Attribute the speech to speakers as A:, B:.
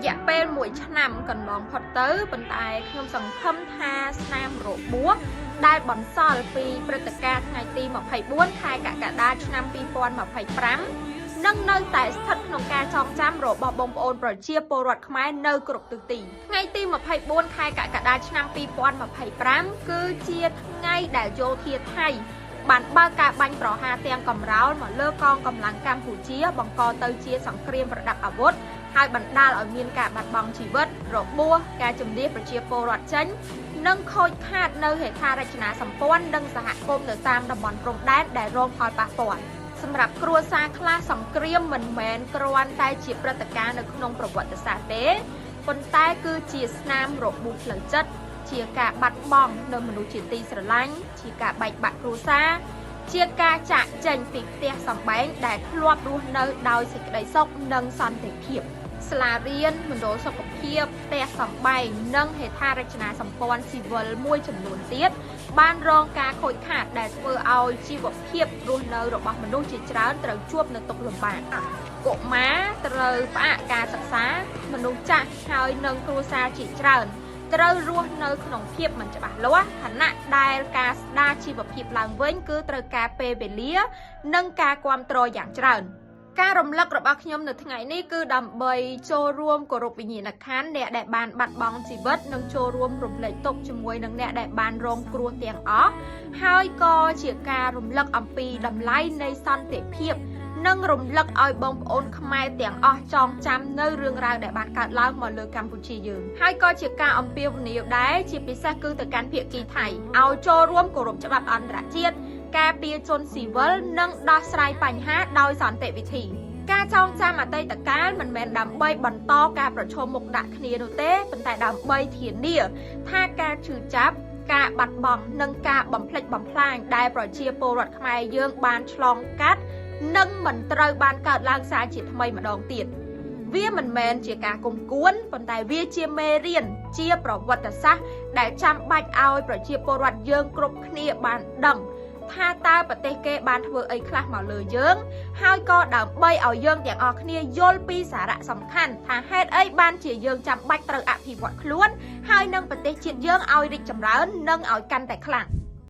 A: យៈពេលមួយឆ្នាំកន្លងផុតទៅប៉ុន្តែខ្ញុំសង្ឃឹមថាស្នាមរបួសដែលបន្សល់ពីព្រឹត្តិការណ៍ថ្ងៃទី24ខែកក្កដាឆ្នាំ2025នឹងនៅតែស្ថិតក្នុងការចងចាំរបស់បងប្អូនប្រជាពលរដ្ឋខ្មែរនៅគ្រប់ទិសទីថ្ងៃទី24ខែកក្កដាឆ្នាំ2025គឺជាថ្ងៃដែលយោធាថៃបានបើកការបាញ់ប្រហារទាំងកំរោលមកលើកងកម្លាំងកម្ពុជាបង្កទៅជាសង្គ្រាមប្រដាប់អាវុធហើយបណ្ដាលឲ្យមានការបាត់បង់ជីវិតរបួសការជម្លៀសប្រជាពលរដ្ឋចេញនិងខូចខាតនៅហេដ្ឋារចនាសម្ព័ន្ធនិងសហគមន៍នៅតាមតំបន់ព្រំដែនដែលរងផលប៉ះពាល់សម្រាប់គ្រួសារខ្លះសង្គ្រាមមិនមែនគ្រាន់តែជាព្រឹត្តិការណ៍នៅក្នុងប្រវត្តិសាស្ត្រទេប៉ុន្តែគឺជាស្នាមរបួសផ្លូវចិត្តជាការបាត់បង់នៅមនុស្សជាទីស្រឡាញ់ជាការបែកបាក់គ្រួសារជាការចាកចេញពីផ្ទះសម្បែងដែលធ្លាប់រស់នៅដោយសេចក្តីសុខនិងសន្តិភាពសាលារៀនមណ្ឌលសុខភាពផ្ទះសម្បែងនិងហេដ្ឋារចនាសម្ព័ន្ធស៊ីវិលមួយចំនួនទៀតបានរងការខូចខាតដែលធ្វើឲ្យជីវភាពរស់នៅរបស់មនុស្សជាច្រើនត្រូវជួបនៅទុក្ខលំបាកកុមារត្រូវផ្អាកការសិក្សាមនុស្សចាស់ហើយនិងគ្រួសារជាច្រើនត្រូវរស់នៅក្នុងភាពមិនច្បាស់លាស់ខណៈដែលការស្ដារជីវភាពឡើងវិញគឺត្រូវការពេលវេលា និងការគ្រប់គ្រងយ៉ាងច្រើនការរំលឹករបស់ខ្ញុំនៅថ្ងៃនេះគឺដើម្បីចូលរួមគោរពវិញ្ញាណក្ខន្ធអ្នកដែលបានបាត់បង់ជីវិតនិងចូលរួមរំលែកទុក្ខជាមួយនឹងអ្នកដែលបានរងគ្រោះទាំងអស់ហើយក៏ជាការរំលឹកអំពីតម្លៃនៃសន្តិភាពនិងរំលឹកឲ្យបងប្អូនខ្មែរទាំងអស់ចងចាំនៅរឿងរ៉ាវដែលបានកើតឡើងមកលើកម្ពុជាយើងហើយក៏ជាការអំពាវនាវដែរជាពិសេសគឺទៅកាន់ភាគីថៃឲ្យចូលរួមគោរពច្បាប់អន្តរជាតិការពារជនស៊ីវិលនិងដោះស្រាយបញ្ហាដោយសន្តិវិធីការចងចាំអតីតកាលមិនមែនដើម្បីបន្តការប្រឈមមុខដាក់គ្នានោះទេប៉ុន្តែដើម្បីធានាថាការឈឺចាប់ការបាត់បង់និងការបំផ្លិចបំផ្លាញដែលប្រជាពលរដ្ឋខ្មែរយើងបានឆ្លងកាត់នឹងមិនត្រូវបានកើតឡើងសារជាថ្មីម្ដងទៀតវាមិនមែនជាការគុំគួនប៉ុន្តែវាជាមេរៀនជាប្រវត្តិសាស្ត្រដែលចាំបាច់ឲ្យប្រជាពលរដ្ឋយើងគ្រប់គ្នាបានដឹងថាតើប្រទេសគេបានធ្វើអីខ្លះមកលើយើងហើយក៏ដើម្បីឲ្យយើងទាំងអស់គ្នាយល់ពីសារៈសំខាន់ថាហេតុអីបានជាយើងចាំបាច់ត្រូវអភិវឌ្ឍខ្លួនហើយនឹងប្រទេសជាតិយើងឲ្យរីកចម្រើននិងឲ្យកាន់តែខ្លាំង។